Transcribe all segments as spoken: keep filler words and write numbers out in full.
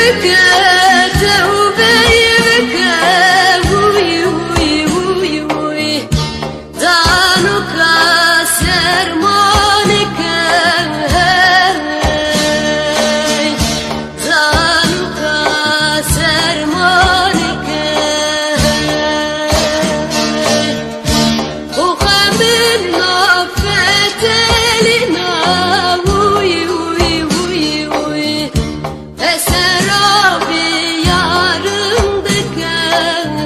Ke tewbey bike, uy, uy, uy, uy. Danuka sermonike, hey. Danuka sermonike, hey. O xemil na fetelina, uy, uy, uy, uy. Esero bi yarın dike,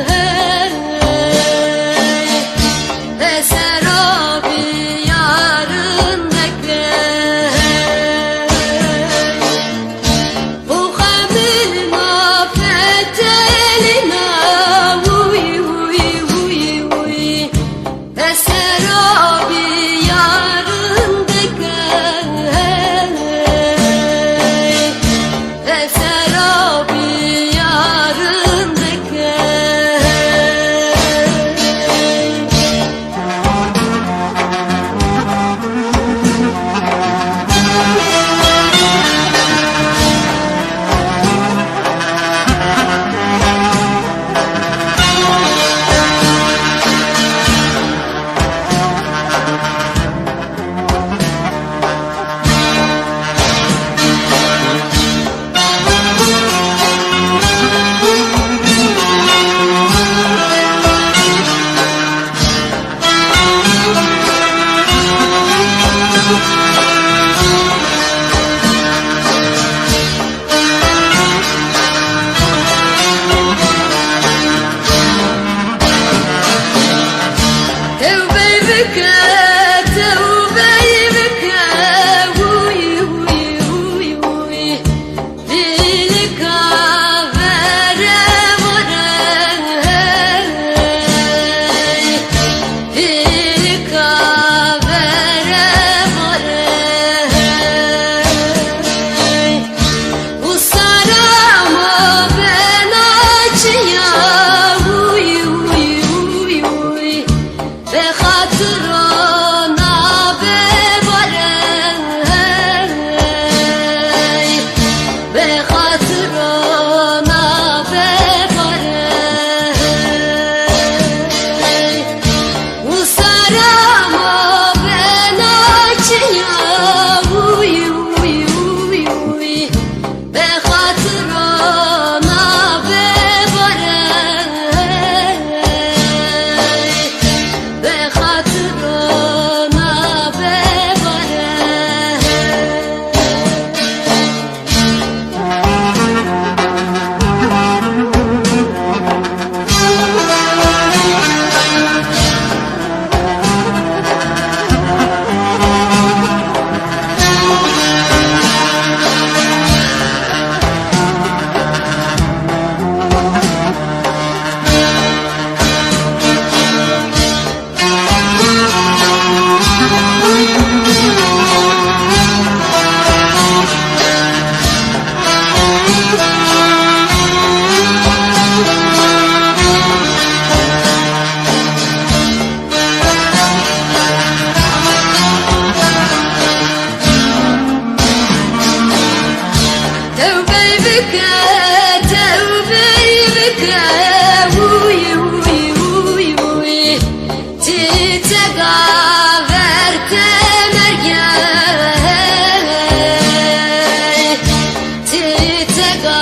hey. Esero bi yarın dike, hey. Bu xemil ma fetelina, uy, uy, uy, uy. Esero bi yarın dike, hey. Esero bi yarın dike, hey. Tewbey bike, tewbey bike, uy, uy, uy, uy. Dilika vere vore, hey. Dilika vere vore, hey. Usara ma bena çiya, uy, uy, uy, uy. Be xatirona bebare, be xatirona bebare. Usara ma bena çiya, uy, uy, uy, uy. Be xatirona bebare, be xatirona bebare. Tewbey bike, tewbey bike, uy, uy, uy, uy. Ti tega verte mergey, ti tega